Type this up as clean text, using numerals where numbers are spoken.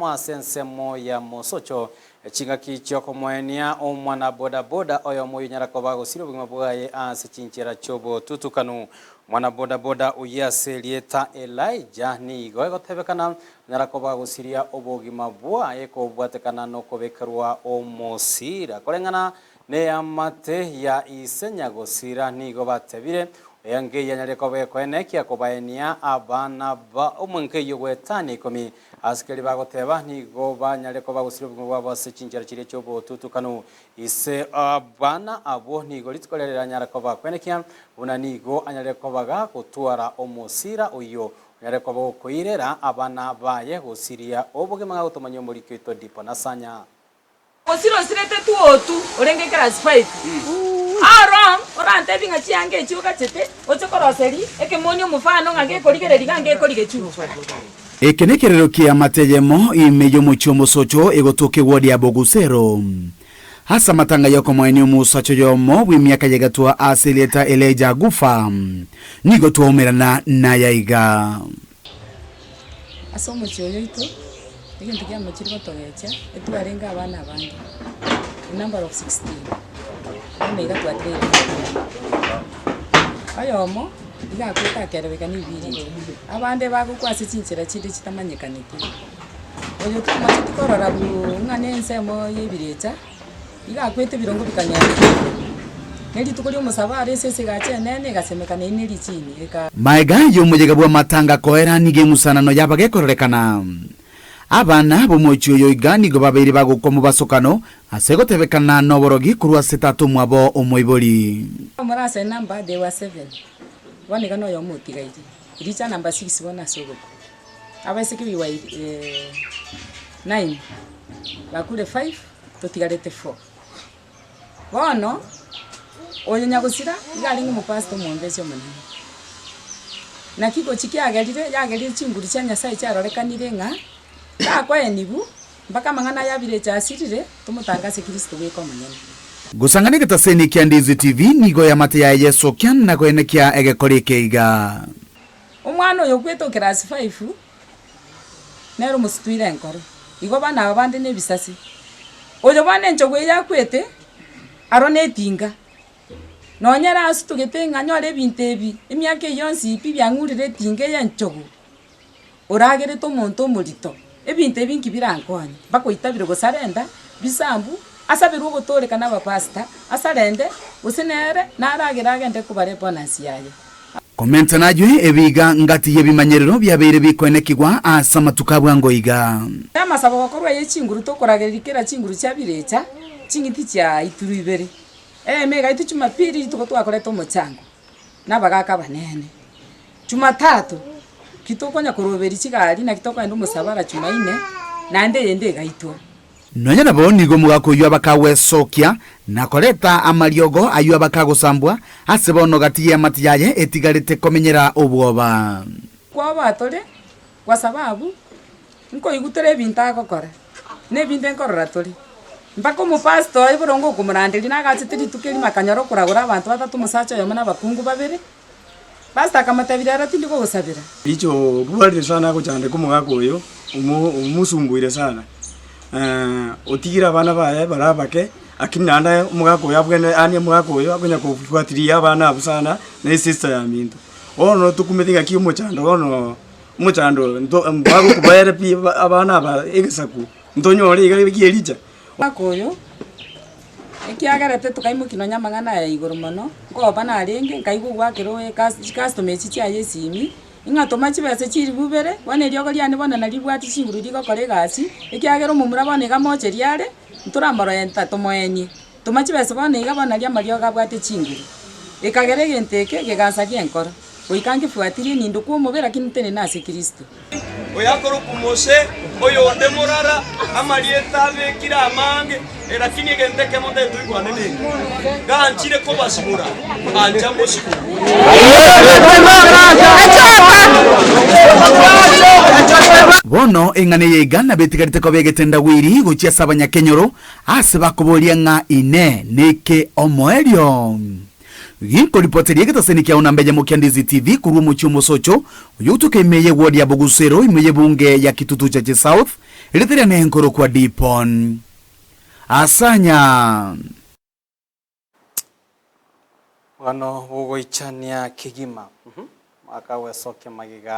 amo ase ensemo ya Mosocho chingaki chiokomoenia omwana boda boda oyomo oyonyara koba agosira obogima bwaye ase chinchera chiobotutukanu. Omwana boda boda oyio ase erieta Elijah nigo egotebekana onyara koba agosiria obogima bwaye kobwatekana nokobekerwa omosira koreng'ana Neamate ya ise nyagosira nigo batebire, Oyo anyare koba ekoenekia kobaenia abana ba omonkeyio goetania ikomi. Ase keria bagoteba, nigo banyare koba gosiria obogima bwabo ase chinchera chiria chi'obotutukanu. Ise abana abwo nigo rituko riria riranyare koba koenekia buna nigo anyare koba gagotwara omosira oyio onyare koba okoirera abana baye gosiria obogima gagotomanyia omoriki oito Dipo Nasanya. Gosira osirete twotu orenge class five aro orantebie ng'a chianga echi ogachete oche koroseria ekemoni omofano ng'a gekorigereria iga ngekorigechuo. Eke nekerero ki'eamate eyemo ime y'omochie omosocho egotoka ewodi ya Bogusero. Ase amatanga y'okomoenia omosacha oyomo bw'emiaka y'egatwa ase erieta Elijah Agufa, nigo twaumerana naye aiga. Ase omochie oyo oito, egento kiamochire gotogecha, etwarenge abana abange, a number of 16, bono iga twatigaire ikomi. Oyomo, iga akwete akerebeka nibiriri, abande bagokwa ase chinchera chinde chitamanyekaneti. Oyo twamocheti korora buu ng'a na ensemo ya ebirecha. Iga akwete ebirongo bikang'eerigwa, ne rituko ri'omosabaro esese egacha enene egasemeka naende ne richiini eka. Maega y'omoyega bw'amatanga koera nigo eng'usanano yaba gekororekana. Abana b'omochie oyo iga nigo babeire bagokwa mobasokano ase gotebekana noborogi korwa ase tata omwabo omoibori. Omore ase enamba they were seven, bono iga noyomo otigaire, richa number six bono ase ogokwa. Abaiseke we were nine, bakure five. totigarete fo. Bono, oyo nyagosira iga arenge omopastor omombesi omonene. Naki gochi kiagerire, yagerire chinguru chia Nyasaye chiarorekanire ng'a takoeniwu mpaka amang'ana aya abire echa asirire, tomotangase Kristo bweka omonyene. Gosang'ana egetaseni kia Ndizi TV nigo eamate yaye yesokia na koenekia egekora eke iga. Omwana oyo okwete o class five. Nere omositwire enkoro. Igo bana aba bande nebisasi. Oyo bono enchogu eye akwete, aro netinga. Nonya ere asutugete ng'a anyore ebinto ebi, emiaka eye yonsi pi biang'urire etinga eye enchogu, oragerete omonto omorito, ebinto ebi nki birankonye? Mpaka oitabire gose arenda, bisambu, asaberwe ogotooreka na abapastor, asarende, gose nere naragere agende kobara ebonus yaye. Komenta nayio ebiiga ngati y'ebimanyerero biabeire bikoenekigwa ase amatuko a bwango iga. Amasabo gokorwa ye chinguru tokoragereria kera chinguru chia birecha, ching'iti chia ituru ibere. Eyemo egaitwa Jumapili rituko twakorete omochango na abagaka abanene. Jumatatu ki tokonya koroberia chigari naki tokogenda omosabara Jumaine naende eyende egaitwa. Nonya nabo nigo omogaka oyio abakagwesokia, na koreta amariogo ayio abakagosambwa, ase bono gati y'eamate yaye etigarete komenyera obwoba. Kwoboa tore, kwa sababu nkoigwa tore ebinto agokora, na ebinde nkorora tore. Mpaka omopastor oye boronge okomoranderia nagachete rituko erimo akanyora okoragora abanto batato omosacha oyomo na abakungu babere, pastor akamotebia rero tindi kogosabera. Richo obwarire sana agochandeka omogaka oyo, omo omosunguire sana, otigire abana baye bare abake, lakini naende omogaka oyo abwene yaani omogaka oyo akonya kofuatilia abana abwo sana, na esister yaminto. Bono tokumeti ng'aki omochando bono, omochando oyo nto bagokobaere pi abana aba egesaku, ntonyore iga ekia ericha. Omogaka oyo, ekiagerete tokaimokia nonya amang'ana aya igoro mono, nkoba narenge, nkaigwa ogwakera oye ekas chicustomer echi chiaye esimi, ng'a toma chibesa chilifu ibere, bono eriogo riane bono naribwati chinguru rigokora egasi, ekiagera omomura bono iga mocheria are, ntoramoroenta tomoenie. Toma chibesa bono iga bono nario amariogo abwate chinguru. Ekagera egento eke gegansaria enkoro, goika nkefuatirie nindokwe omobere lakini ntenene ase Kristo. Oyo akorokwa Mose, oyonde morara, amarieta abekire amange, lakini egento ekemo ntari toigwane neke, ganchire kobasibora, ancha mosiborwe. Bono eng'ana eye iga nabo etigarete koba egetendagwiri gochia ase abanyakenyoro, ase bakoboria ng'a Inee, neke omoerio? Ginkoripoteria egetaseni kiao namba eyemo kia Ndizi TV korwa omochie omosocho, oyogotoka ime ye ward ya Bogusero ime y'ebunge ya Kitutu Chache South. Erieta riane nkorokwa Dipon Asanya. Bono bogoichania kegima. Akagwesokia magega.